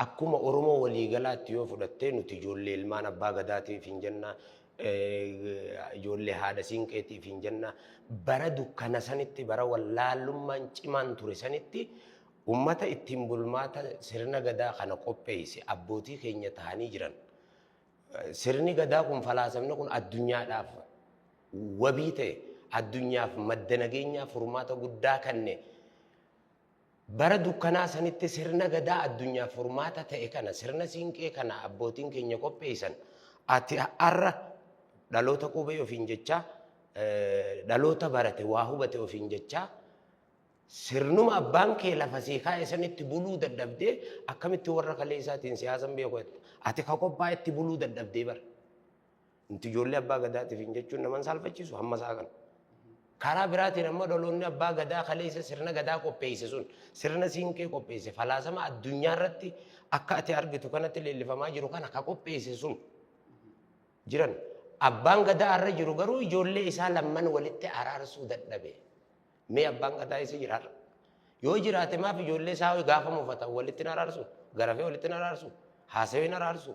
Akkuma Oromoo waliigalaatti yoo fudhattee, nuti ijoollee ilmaan abbaa gadaatiif hin jenna, ijoollee haadha siinqeetiif hin jenna. Bara dukkana sanitti, bara wallaalummaan cimaan ture sanitti, ummata ittiin bulmaata sirna gadaa kana qopheesse abbootii keenya ta'anii jiran. Sirni gadaa kun, falaasamni kun addunyaadhaaf wabii ta'e, addunyaaf madda nageenyaa, furmaata guddaa kanne. Bara dukkanaa sanitti sirna gadaa addunyaaf furmaata ta'e kana, sirna siinqee kana abbootiin keenya qopheessan, ati har'a dhaloota qubee ofiin jechaa, dhaloota barate, waa hubate ofiin jechaa, sirnuma abbaan kee lafa sii kaa'e sanitti buluu dadhabdee, akkamitti warra kalee isaatiin siyaasan beeku jetta? Ati ka qophaa'etti buluu dadhabdee bara. Nuti ijoollee abbaa gadaatiif hin jechuun naman saalfachiisu hamma isaa kana. Karaa biraatiin ammoo dhaloonni abbaa gadaa kaleessa sirna gadaa qopheesse sun, sirna siinqee qopheesse, falaasama addunyaa irratti akka ati argitu kanatti leellifamaa jiru kana ka qopheesse sun jiran. Abbaan gadaa har'a jiru garuu ijoollee isaa lamman walitti araarsuu dadhabe. Mee abbaan gadaa isa jira har'a? Yoo jiraate maaf ijoollee isaa gaafa mufatan walitti hin araarsu? Garafee walitti hin araarsu? Haasawee hin araarsu?